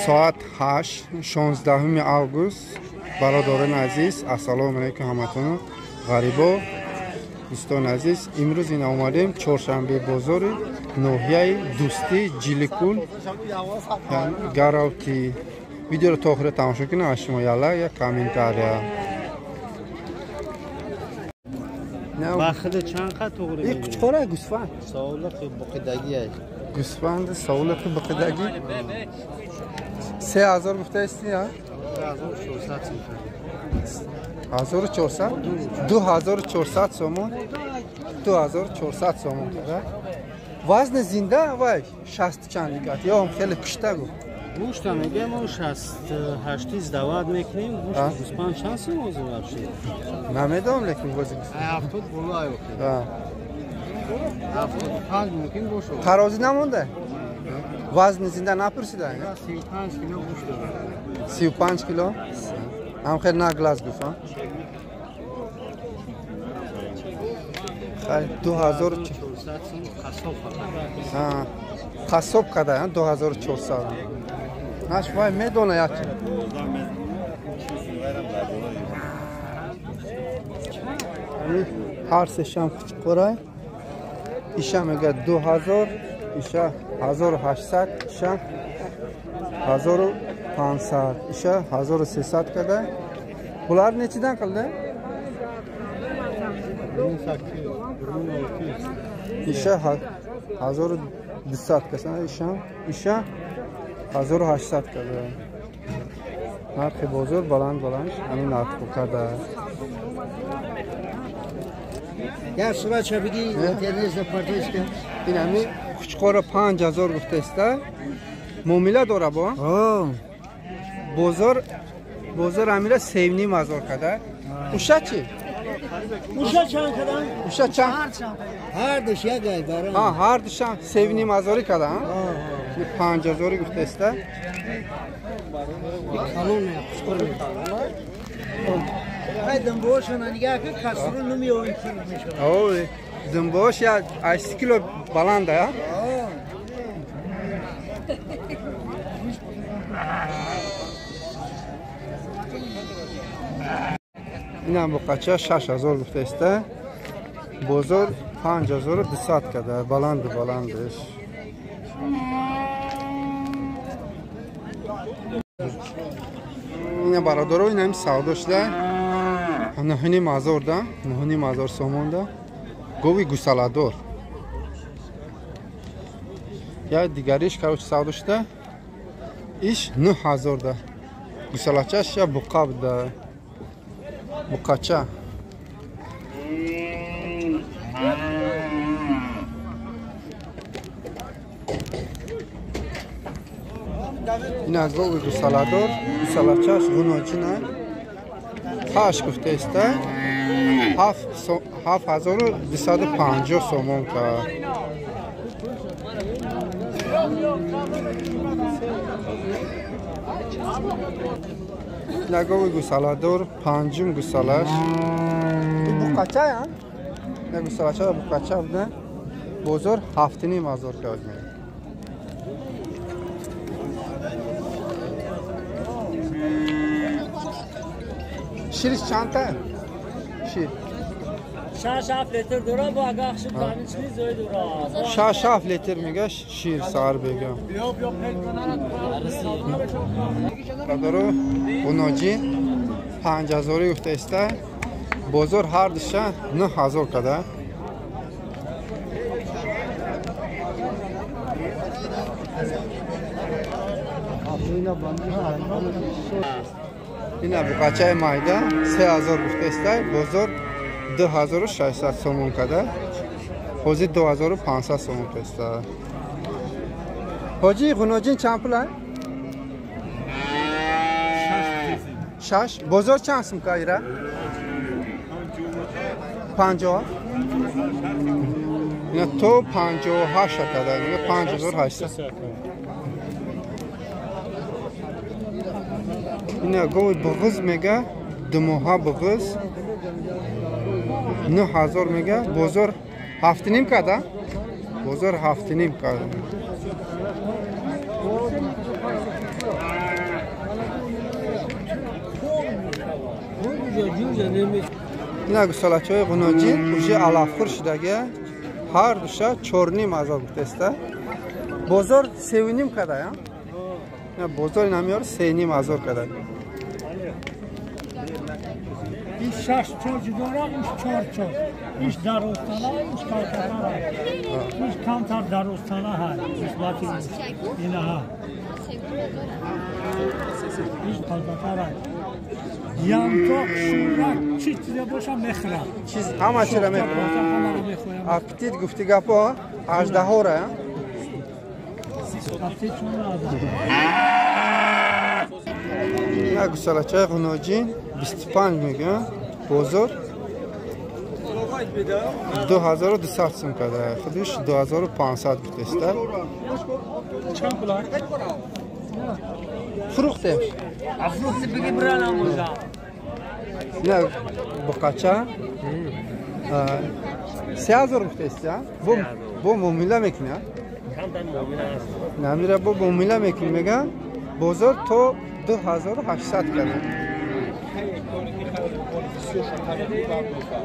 Соат 8, 16 август. Бародарони азиз, ассалому алайкум ҳаматон. Ғарибо, дӯстони азиз, имрӯз ин омадем чоршанбе бозори ноҳияи Дӯстӣ, Ҷиликул, Гаравти. Видеоро то охира тамошо кунед, аз шумо як лайк, як комментария. Бахида чанд қад туғри мегиред? Қучқора гӯсфанд. Совлиқи буқидагӣ. Гӯсфанд совлиқи буқидагӣ. 3000 гуфтаисти, ҳа? 1400 сом. 1400? 2400 сомон. 2400 сомон. Вазни зинда вай 60 чанд дигар. Ё ҳам хеле кушта гу. Гӯшта мегӯям, мо 68 сдават мекунем. Гӯшти гӯсфанд чанд сом ҳозир вообще? Намедонам, лекин вози 70 боло ай охир. 75 мумкин бошад. Тарозӣ намонда? Вазни зинда напурсида? 35 кило гӯшт дорад. 35 кило? Ҳам хеле наглаз гуфт, ҳа? Хай 2400 сом қассоб фақат. Ҳа, қассоб када, 2400. Наш вай медона як. Ҳар сешам қурай. Иша мега 2000, иша 1800, иша 1500, иша 1300 када. Булар нечидан қилди? Иша 1200 каса, иша 1800 када. Нархи бозор баланд баланд ҳамин нархҳо када. Як сурат бигӣ интернет партоиска. Ин ҳами қучқора 5000 гуфтаиста. Муомила дора бо? Бозор бозор ҳамира 3500 када. Уша чӣ? Уша чанд кадан? Уша чанд? Ҳар душ як ай барам. Ҳа, ҳар душам 3500 када, ҳа? 5000 гуфтаиста. Калон қучқор. Ай думбошона нигоҳ кун, касру намеоем кило мешавад. О, думбош я 8 кило баланда, ҳа? Инам буқача 6000 гуфтаиста. Бозор 5200 када, баланду баландаш. Ина бародаро, инам савдо шуда 9500 да, 9500 сомон да. Гови гусаладор. Я дигариш короче савдо шуда иш 9000 да. Гусалачаш я буқаб да. Буқача. Ина гови гусаладор, гусалачаш гуноҷина. 8 гуфтаиста. 7250 сомон ка. Ина гови гусаладор, панҷум гусалаш. Буқача, ҳа? Ина гусалача буқача буда. Бозор 7500 ка. Шириш чанд та? Шир. 6-7 литр дора, бо агар шуд замин чизи зои дора. 6-7 литр мега шир сар бега. Бародаро, буноҷи 5000 гуфтаиста. Бозор ҳар душа 9000 када. Ина буқачаи майда 3000 гуфтаиста, бозор 2600 сомон када. Ҳозир 2500 сомон каста. Ҳоҷи ғуноҷин чанд пул ай? 6. Бозор чанд сум ка ира? 50. Ина то 58 када, ина 5800. Ина гови буғиз мега, думоҳа буғиз 9000 мега, бозор 7,5 када. Бозор 7,5 када. Ина гусолачаҳои ғуноҷин уже алафхӯр шудагия, ҳар душа 4,5 ҳазор гуфтеста. Бозор 3,5 када, бозор инамиёр 3,5 ҳазор када. Иш шаш чоҷ дора, иш чор чоҷ. Иш дарозтана, иш калтатара. Иш камтар дарозтана ҳай, нисбати инаҳа. Иш калтатара. Янтоқ, шӯрак, чӣ чизе боша мехӯрад. Чиз ҳама чиро мехӯрад. Аппетит гуфти гапо, аждаҳора. Аппетит чун надорад. Ина гусалачаи ғуноҷин 25 мегӯян, бозор 2200 сум када, худиш 2500 гуфтеста. Фурӯхтем. Ина буқача 3000 гуфтеста, бо муомила мекунӣ? Намира бо муомила мекунӣ мегӯян, бозор то 2800 када.